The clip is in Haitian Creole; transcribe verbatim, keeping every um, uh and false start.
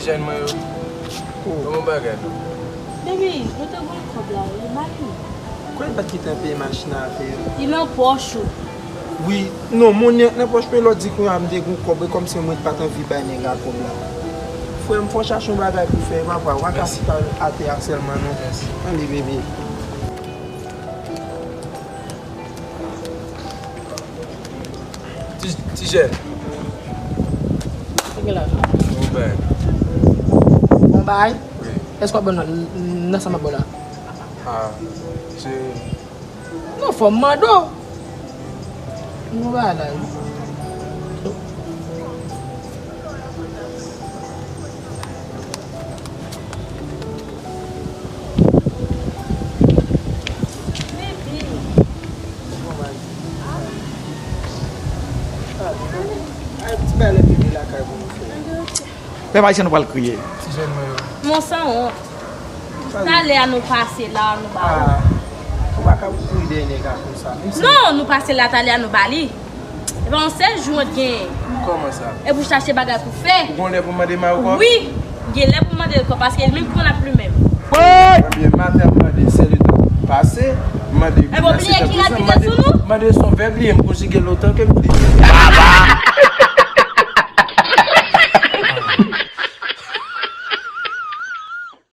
Jèn mwen yo. Kòman bagay nou? Baby, nou te voye kòb la, li mari. Kwè l pa t gentan peye machin avè yo? Li nan pòch ou. Wi, non, monnen nan pòch mwen, lè w di kounye a m te gen kòb, e kòmsi mwen pa t anvi bay nèg la kòb la. Frè m, fò w chache yon bagay pou fè, papa, w pa ka chita atè a sèlman, non. Ann ale, bebe. Ti, ti jèn. Ki gen la? Bon bagay. Bon bagay? Wi. Èske w ap ban nan, nan sa m ap ba w la? Ah, se Non, fò m mande w. Nou ba la wi. Ay, ti bagay lè bebe lakay pou nou fè. Pèp ayisyen nou pral kriye. Ti jèn mwen yo. Mon sanwont. Talè a nou pase la, nou ba li. Ah, ou pa ka kouri dèyè nèg la konsa. Menm si Non, nou pase la talè a, nou ba li. E pa yon sèl jou mwen t genyen. Kòman sa? E pou chache bagay pou fè. Ou gon lè pou mande mari w kòb? Wi, m gen lè pou mande l kòb paske li menm ki konn ap li menm. Ebyen, maten ap mande, sèl letan pase, mande. Ebyen, ou bliye ki rad ki te sou nou? Mande se yon vèb li ye, m konjige l otan ke m di.